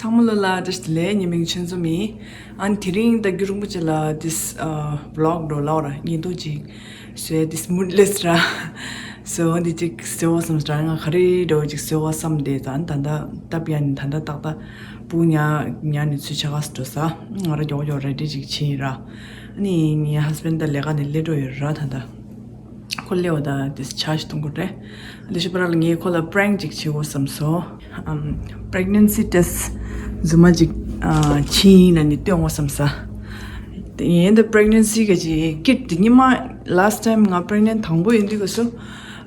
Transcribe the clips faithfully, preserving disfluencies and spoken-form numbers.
ཚང་མ་ལོ་ལ་བཀྲ་ཤིས་བདེ་ལེགས། ངའི་མིང་ཆོས་འཛོམས་ཡིན། ཨ་ནི་དེ་རིང་ད་རྒྱུན་རིང་པོ་ཅིག་ལ་this vlog འགྲོ་ལབ་ར་ཉིན་ཐོ་ཅིག་བཟོས། this moodless ར་བཟོས་འདི་ཅིག་བཟོས་བ་བསམ་ས། ང་ག་རེ་འདྲ་བོ་ཅིག་བཟོས་བ་བསམ་སྟེ། ད་ད་ད་སྟབས་ཡག་ནི་ད་ད་ཏག་ཏག་སྤུ་ཉག་ཉག་ནི་ཚུར་ཆ་ག་སུ་འགྲོ་ས། ང་ར་མགྱོགས་མགྱོགས་རེ་ཌི་ཅིག་ཕྱིན་ར། ཨ་ནི་ངའི་husband ད་ལས་ཀ་ནས་སླེབས་འགྲོ་ཡོད་ར། ད་ད་ཁོ་སླེབས་པ་ད་དེ་ཆ་ཞིག་གཏོང་དགོས་རེད། ཨ་ནི་ཞིབ་པ་ར་ལ་ངས་ཁོ་ལ་prank ཅིག་བྱེད་དགོས་བསམ་སོང་། ཨམ་pregnancy test རྫུན་མ་ཅིག་ཨ་ཕྱིན་ཡིན་ན་ནི་སྟོན་དགོས་བསམ་ས། དེ་ཡིན་ད་pregnancy ག་ཅིག་kit དེ་ཉི་མ་last time ང་pregnant དང་པོ་ཡིན་དུས་ག་སུ་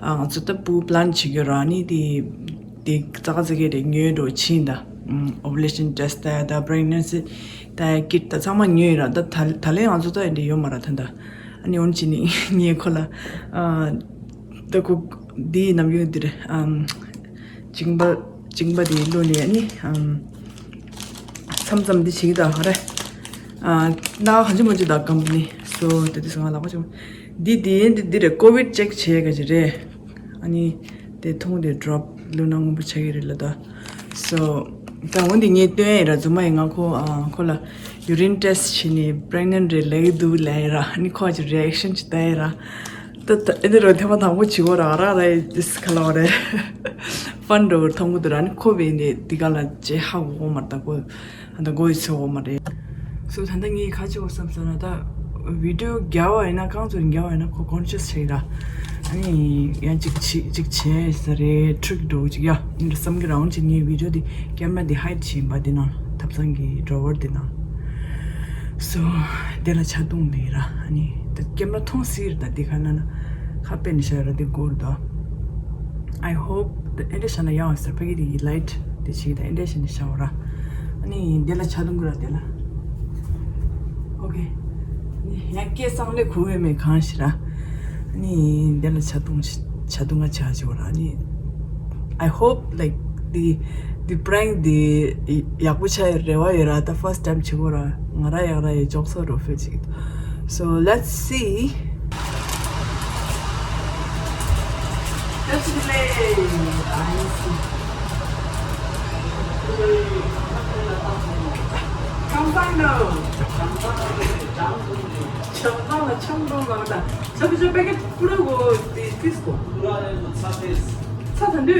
ཨ་ང་ཚོ་ད་སྤུ་plan བྱེད་རྒྱུ་ར། ཨ་ནི་དེ་དེ་ཙག་ཙིག་གི་རེ་ཉོས་འགྲོ་ཕྱིན་ད། ཨམ་ovulation test ད་ད་pregnancy ད་kit ད་ཚང་མ་ཉོས་ཡིན་ར། ད་ད་ད་ལན་ང་ཚོ་ད་ཡིན་དེ་ཡོད་མ་ར་ད་ད། ཨ་ནི་འོན་ཅི་ནི་ངས་ཁོ་ལ་ཨ་ད་ཁོ་འདི་ནམ་རྒྱུན་འདི་རེད། ཨམ་གཅིན་པ་གཅིན་པ་དེ་བླུགས་ནས་ཨ་ནི་ཨམ་མཚམས་མཚམས་འདི་བྱེད་ཀྱི་ད་ཧ་རེ། ཨ་ན་གང་ཅི་མ་ཅི་ད་company so དེ་དུས་ང་ལག་པ་ཅུང་འདི་འདི་འདི་འདི་རེད། COVID check བྱེད་ག་ཅི་རེད། ཨ་ནི་དེ་ཐུང་དེ་drop བླུགས་ན་སྔོན་པོ་ཆགས་ཀྱི་རེད་ལ་ད། so ད་འོན་ཏེ་ངས་སྟོན་ཡིན་ར། རྫུན་མ་ཡིན། ང་ཁོ་ཨ་ཁོ་ལ་urine test བྱས་ནས་pregnant རེད་ལབ་ཀྱི་འདུག་ལབ་ཡིན་ར། ཨ་ནི་ཁོ་ཨ་ཅི་reaction ཅིག་ལྟ་ཡིན་ར། ད་ད་ཨེ་འདི་རོ་ཐེངས་མ་དང་པོ་བྱེད་དགོས་ར། ར་ར་this ག་ལ་བ་རེད། fun འགྲོ་གི་མཐོང་གི་འདུག་ར། ཨ་ནི་ཁོ་བས་ནས་འདི་ག་ལ་ཅེ་ཧ་གོ་གོ་མ་རེད་ད་ཁོ། ད་མགོ་ཡི་ཚོས་འོ་མ་རེད། སོ་ད་ལྟ་ངས་ག་ཅི་བ་བསམ་ས་ན་ད་video རྒྱག་པ་ཡིན་ན་གང་ཚོད་རྒྱག་པ་ཡིན་ན་ཁོ་conscious བྱེད་ར། ཨ་ནི་ཡང་ཅིག་ཅིག་ཅིག་བྱས་ས་རེད། trick འགྲོ་ཅིག་ཡ་འདི་བསམ་གི་ར། འོན་ཅིག་ངས་video འདི་camera འདི་hide བྱེད་པ་འདི་ནང་ཐབ་ཚང་གི་drawer འདི་ནང་། སོ་དེ་ལ་ཆ་རྡུང་ནི་ར། ཨ་ནི་ད་camera མཐོང་སྲིད་ར། ད་འདི་ག་ན་ན་ཁ་དཔེ་ནི་ཤ་ར་འདི་སྒོར་ད། I hope the ཨེ་འདྲ་བྱས་ན་ཡག་ཟེར། ཕ་གི་དེ་ཡི་light དེ་ཞིག་དང་ཨེ་འདྲ་བྱས་ནས་བྱ་བ་ར། ཨ་ནི་དེ་ལ་ཆ་རྡུང་གི་ར་དེ་ལ། Okay ནི་ཡང་སྐད་གསང་ལེ་ཁུ་བའི་མེ་གང་ཞིག་ར། ཨ་ནི་དེ་ལ་ཆ་རྡུང་ཆ་རྡུང་ང་ཆ་ཆེ་བ་ར། ཨ་ནི་I hope like the the prank དེ་ཡག་པོ་ཆགས་ཡ་རེ་བ་ཡོད་ར། ད་first time བྱེད་གོ་ར། ང་ར་ཡག་ར་ཡི་ཅོག་ཚོ་རོ་ཕེ་ཅིག So let's see. Let's play. I see. Come on now. Come on. Come on, come on. Come on, come on. Come on, come on. ཚ་ཐན་དུས། ཚ་ཐན་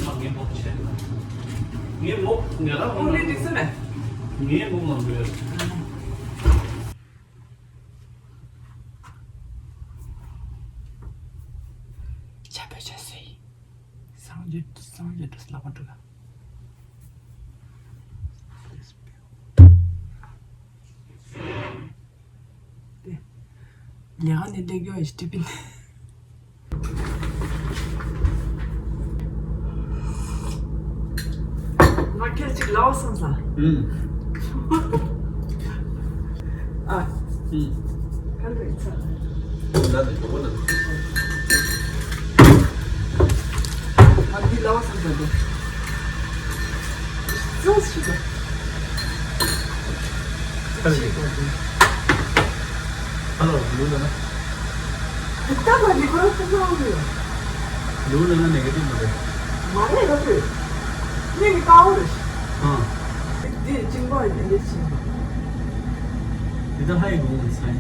མ་ངས་མོག་བྱས་ན། ངས་མོག་ངས་རང་ཨོ་ལེ་འགྲིག་སོང་ནས། ངས་མོག་ལངས་དགོས། ཆ་བོད་ཆ་སུ་ཡིན། སངས་རྒྱས་སངས་རྒྱས་འགྲོ་སླ་བ་འགྲོ་ལ། དེ། ལས་ཀ་ནས་སླེབས་རྒྱུ་ཡིན་ཏི་པིན། ང་ཁྱེད་ཅིག་ལའོ་སོང་ས། ཨུམ། ཨ། ཨུམ། ཁ་ལོ་ཡིན་ས། ཨུམ། ད་དེ་ཇོ་བོ་ལ། ཨ་འདི་ལའོ་སོང་ས་འདི། སོང་ཞིག་ག་ཁ་ལོ་ཡིན། ཁ་ལོ་ལུག་ལ་ན། ད་ལྟ་མ་འདི་ཁོ་རང་ཐུག་ཐུག་ཡོད། ལུག་ལ་ན་negative མ་རེད། མ་རེད་ལ་ཕུད། ངས་ནི་དཀར་པོ་རེད། ཨ། འདི་གཅིན་པ་ཡིན་འདི་གཅིན་པ། འདི་ད་ཧའི་གོང་ཚ་ཡིན།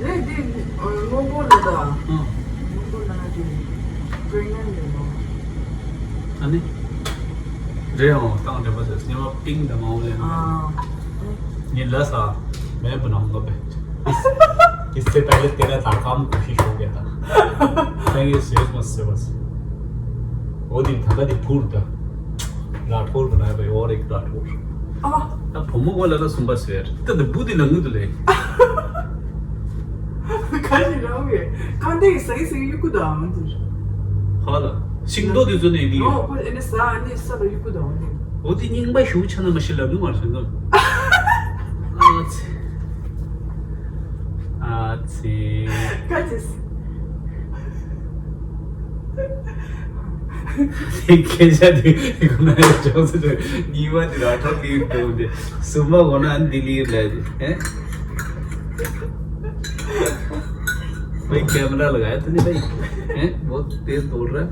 རེད་འདི་སྔོན་པོ་ལ་ད། ཨ། སྔོན་པོ་ལ་ན་འདི་pregnant ཡིན་ནོ། ཨ་ནི། རེད་ཨང་བཏང་འདྲ་པ་ཟེར་སྙན་པ་པིང་དང་མང་བོ་ལེན། ཨ། ངས་ལ་ས་མེད་པ་ནང་ལོ་པས། इससे पहले तेरा नाकाम कोशिश हो गया था। मैं ये सोच मत से बस। वो दिन था कभी फूट था। राठौर बनाया भाई और एक राठौर। ཨ། ད་བུ་མོ་གོ་ལ་ལ་སུམ་པ་ཟེར། ད་ད་བུ་དེ་ལ་ངུ་དུ་ལེ། ཁ་ཞིག་རང་གི་ཁ་འདེགས་ཟ་གི་ཟ་གི་གཡུག་གུ་དང་ཨང་དུ། ཧ་ལ། ཤིང་ཏོག་དེ་ཚོ་ནས་དེ། ཨོ་ཁོ་ཨེ་ནི་ཟ་ཨ་ནི་ས་ལ་གཡུག་གུ་དང་ཨང་དུ། འོ་དེ་རྙིང་པ་ཞུ་ཆ་ན་མ་ཤི་ལ་ནུ་མར་སོན་ཙམ། ཨ་ཙི། ཨ་ཙི། ཁ་ཅིས། དེ་སྐད་ཆ་དེ་ཁོ་ན་ཡང་ཅོག་ཙེ་ཅོག་གཉིས་པ་དེ་ར་ཁྲོག་གི་འདུག་དེ་སུམ་པ་གོ་ན་འདི་ལི་ལ་ཨེ། भाई कैमरा लगाया तूने भाई हैं? बहुत तेज दौड़ रहा है।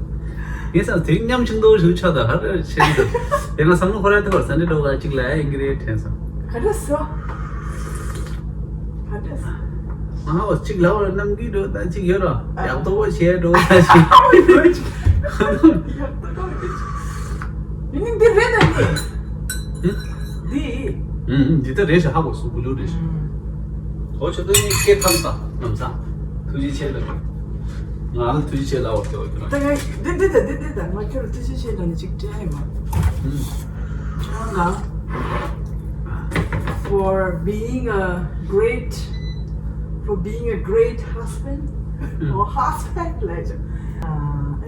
ངས་ས་དེ་མཉམ་ཆུང་དུ་ཞུ་ཆོག་ད་ཧར་ཆེ་ནི་ད། དེ་ང་བསམ་བློ་ཁོ་ར་དེ་བར་ས་འདི་འགྲོ་ག་ཅིག་ལ་ཡིན་གི་རེད་དྲན་སོང་། ག་འདྲ་སོ། ག་འདྲ་སོ། ང་ཧ་བ་ཅིག་ལ་བར་རྣམ་གི་འགྲོ་ད་ཅིག་ཡོད་ར། ཡག་ཏོ་བོ་བྱས་འགྲོ་ད་ཅིག་ཡག་ཏོ་བོ་བྱས། ཡིན་འདི་རེད་ད་ནི། འདི། ཨུམ་འདི་ད་རེད་ཤག་ཧ་གོ་སོང་། བུ་ལུ་རེད་ཤག་ཨོ་ཆོ་ད་ནི་སྐད་ཐམ་ས་ལམ་ས། ཐུགས་རྗེ་ཆེ་ལ། ང་ལ་ཐུགས་རྗེ་ཆེ་ལ་འོ་དེ་འོ་ཁྱོད་རང་། ད་ང་འདི་འདི་ད་འདི་འདི་ད་ང་ཁྱོད་ལ་ཐུགས་རྗེ་ཆེ་ལ་ནི་ཅིག་སྤྲད་ཡིན་མ། ཨུམ། ཁྱོད་རང་ལ། For being a great, for being a great husband, ཨུམ། Or husband ལས་ཅིག་ཨ་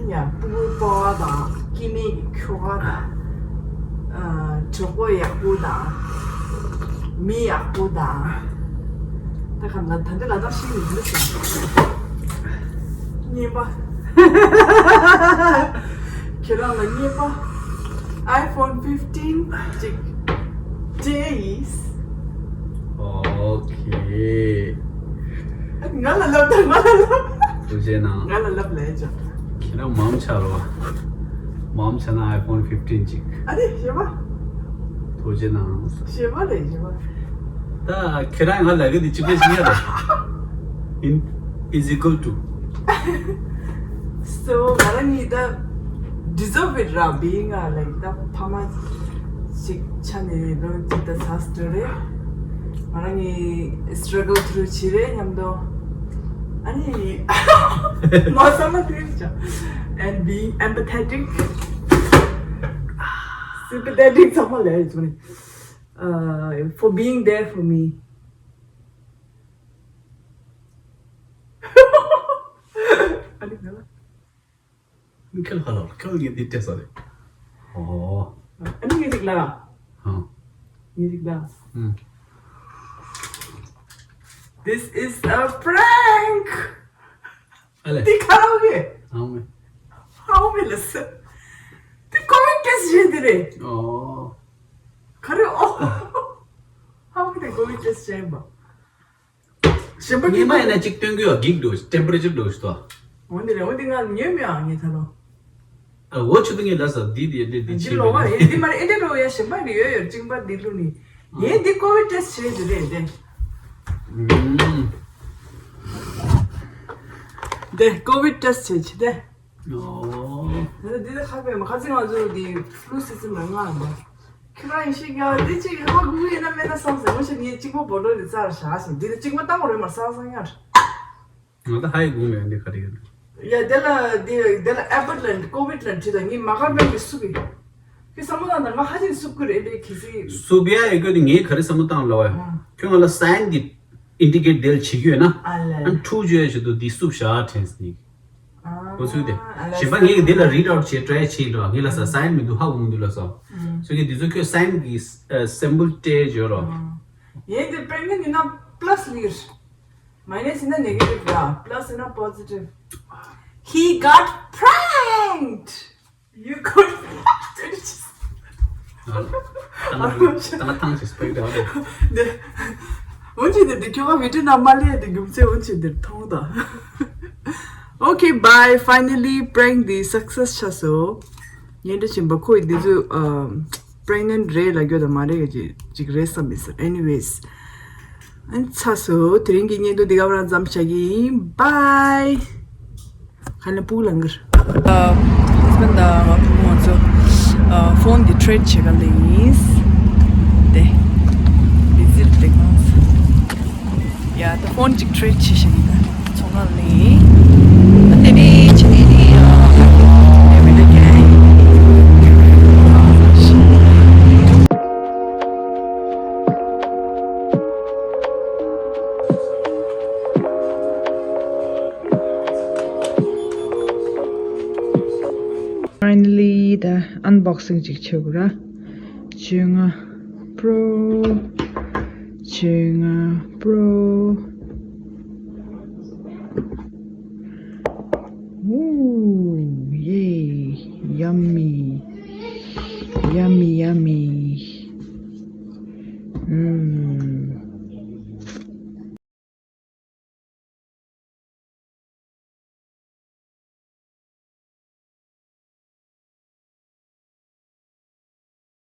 ཡ་སྤུ་གུ་སྤོ་བ་དང་སྐྱེ་དམན་གྱི་ཁྱོ་ག་དང་། ཨ་གྲོགས་པོ་ཡག་པོ་དང་། མི་ཡག་པོ་དང་། ད་ག་ལ་ད་འདི་ལ་དྭགས་ཤིང་མི་འདུག་ཟེར། གཉིས་པ། ཁྱེད་རང་ལ་གཉིས་པ། iPhone fifteen ཅིག Days. Okay. ང་ལ་ལབ་དང་ང་ལ་ལབ། ཐུགས་རྗེ་གནང་། ང་ལ་ལབ་ལས་ཅོ། ཁྱེད་རང་མམ་ཆ་རོ། མམ་ཆ་ན་iPhone fifteen ཅིག་ཨ་ནི་ཞེ་མ། ཐུགས་རྗེ་གནང་། ཞེ་མ་རེད་ཞེ་མ། ད་ཁྱེད་རང་ང་ལ་གི་དེ་གཅིག་པ་ཞིག་ཡ་རེད། In is equal to. So ང་རང་གཉིས་ད་deserve it ར། Being a like ད་ཕ་མ་ཞིག་ཆ་ནས་ལོ་གཅིག་ད་ཚ་སྟོད་རེད། ང་རང་གཉིས་struggle through བྱེད་རེད་མཉམ་དུ། ཨ་ནི་མ་བསམ་ན་དེ་རེད་ཅོ། And being empathetic, sympathetic ཚང་མ་ལས་ཡོད་ཚོ་ནི། Uh, for being there for me. ཨ་ནི་ང་ལ། ཁེལ་ཧ་ལོ་ཁེལ་ངས་འདི་སྤྲད་ས་རེད། ཨོ། ཨ་ནི་ངས་ཅིག་ལ། ཧང་། ངས་ཅིག་ལ། ཧུམ། This is a prank. ཨ་ལེ། འདི་ཁ་རོག་གི། ཧང་མེ། ཧང་མེ་ལ་སི། འདི་COVID test བྱས་འདི་རེད། ཨོ། ག་རེ་ཨོ། ཧང་མེ་དེ་COVID test བྱས་ཡིན་པ། གཞན་པ་ཉི་མ་ཡིན་ན་གཅིག་སྟོན་གི་ཡོད། འགྲིག་འདུག་ཊེམ་པ་རེ་ཅར་འདུག་ཞུ་དོ། འོ་འདི་རེད། འོ་འདི་ང་ཉོས་མེད་ཨ་ངས་ད་ལོ། ཨ་འོ་ཆུ་དུ་ངས་ལ་ས་འདི་འདི་འདི་འདི་འདི་ཆི་ལོ་བ་ཡིན་འདི་མ་རེད། ཨེ་འདི་རོ་ཡ་གཞན་པ་འདི་ཡོད་ཡོད་གཅིག་པ་འདི་ལུ་ནི། ངས་འདི་COVID test བྱས་འདི་རེད་འདི། ཨུམ། འདི་COVID test བྱས་ཆི་འདི། ཨོ། ད་ལྟ་འདི་ལ་ཁག་པས་མ་ཁ་ཚིག་ང་ཚོ་འདི་flu season ལ་ང་ལ་མ། ཁྱོད་རང་ཡིན་ཤེས་ཀྱང་འདི་གཅིག་ཧ་གོ་ཡིན་ན་མེད་ན་བསམ་ཟེར་མོ་ཞིག་ངས་གཅིག་པོ་བོ་ལོ་ལི་རྩར་བཞག་ཟེར་འདི་ལ་གཅིག་པོ་བཏང་བ་རེད་མ་བསམ་བསམ་ཡར། ང་ད་ཧ་ཡི་གོ་མེད་འདི་ག་རེ་ཡོད། ཡ་དེ་ལ་འདི་དེ་ལ་ཨེ་པར་ལན་ཀོ་བིད་ལན་ཁྲིད་ད་ངས་མ་ཁར་མེད་ཀྱི་སུབ་ཡི། ཁྱོད་བསམ་བློ་བཏང་ད་ང་ཧ་ཅང་སུབ་ཀྱི་རེད་འདི་གི་སི། སུབ་ཡ་ཡི་གོ་འདི་ངས་ག་རེ་བསམ་བློ་བཏང་ལ་བ་ཡ། ཨ། ཁྱོད་ང་ལ་སའིན་འདི་ཨིན་ཌི་ཀེཊ་དེ་ལ་བྱེད་ཀྱི་ཡོད་ན། ཨ་ལེ། ཨ་ནི་ཐུགས་རྗེ་ཆེ་དུ་འདི་སུབ་བཞག་དྲན་སྙིང་། ཨ། ཁོ་ཚོས་དེ། ཨ་ལེ། གཞན་པ་ངས་འདི་ལ་རིཌ་ཨའུཊ་བྱེད་ཊ་རའི་བྱེད་འགྲོ་ངས་ལ་ས་སའིན་མི་འདུག་ཧ་གོ་མི་འདུག་ལ་ས། ཨུམ། སོ་ངས་འདི་ཚོ་ཁྱོད་སའིན་གི་སེམ་བུལ་སྤྲད་བརྗོད་རོགས། ཨ། ཡིན་འདི་པྲེག་ནེན་ཡིན་ན་པ་ལ་སི་ལིར། མའི་ནས་ཡིན་ན་ནེ་གེ་ཊིབ་ར། པ་ལ་སི་ཡིན་ན་པོ་ཟི་ཊིབ། He got pranked. You got pranked. ད་ང་ཐང་ཞིག་སྤེག་ད་རེད། འདི། འོན་ཀྱང་འདི་འདི་ཁྱོད་ཀ་བི་ཏི་ནམ་མ་ལས་འདི་རྒྱུ་མཚན་འོན་ཀྱང་འདིར་མཐོང་དང་། Okay, bye. Finally, prank འདི་སག་སེ་སི་ཆགས་སོང་། ཉེ་འདྲ་ཆེན་པོ་ཁོས་འདི་ཚོ་ཨ་པྲེག་ནེན་རེད་ལ་རྒྱུ་དང་མ་རེད་ཀྱི་ཅིག་རེད་བསམ་མི་སྲིད། Anyways. ཨན་ཚ་སོ་དེ་རིང་གི་བརྙན་ཐུང་འདི་ག་བར་མཚམས་བཞག་གི་ཡིན། Bye. ཁ་ན་སྤུ་གུ་ལང་གིར། ཧས་བྷེན་ཌི་དང་ང་བུ་མོ་ཚོ་ཕོན་གྱི་ཊེ་རེ་ཌི་བྱེད་ག་ལེ་ཡིན། དེ་བི་ཛི་རེད་དེ་ཁོང་ཚོ། ཡ་ད་ཕོན་གཅིག་ཊེ་རེ་ཌི་བྱེད་བཞག་ཡིན། ད་ཚོང་ཁང་ལེ་ཡིན། ད་དེ་རིང་བྱེད་ནི་ནི་ཡ་ཡ་མི་འདྲ་ཀྱང་ཡིན། Finally ད་ཨན་བོག་སིང་ཅིག་བྱེད་དགོས་ར། བཅོ་ལྔ་པྲོ། བཅོ་ལྔ་པྲོ། Ooh, yay, yummy, yummy, yummy.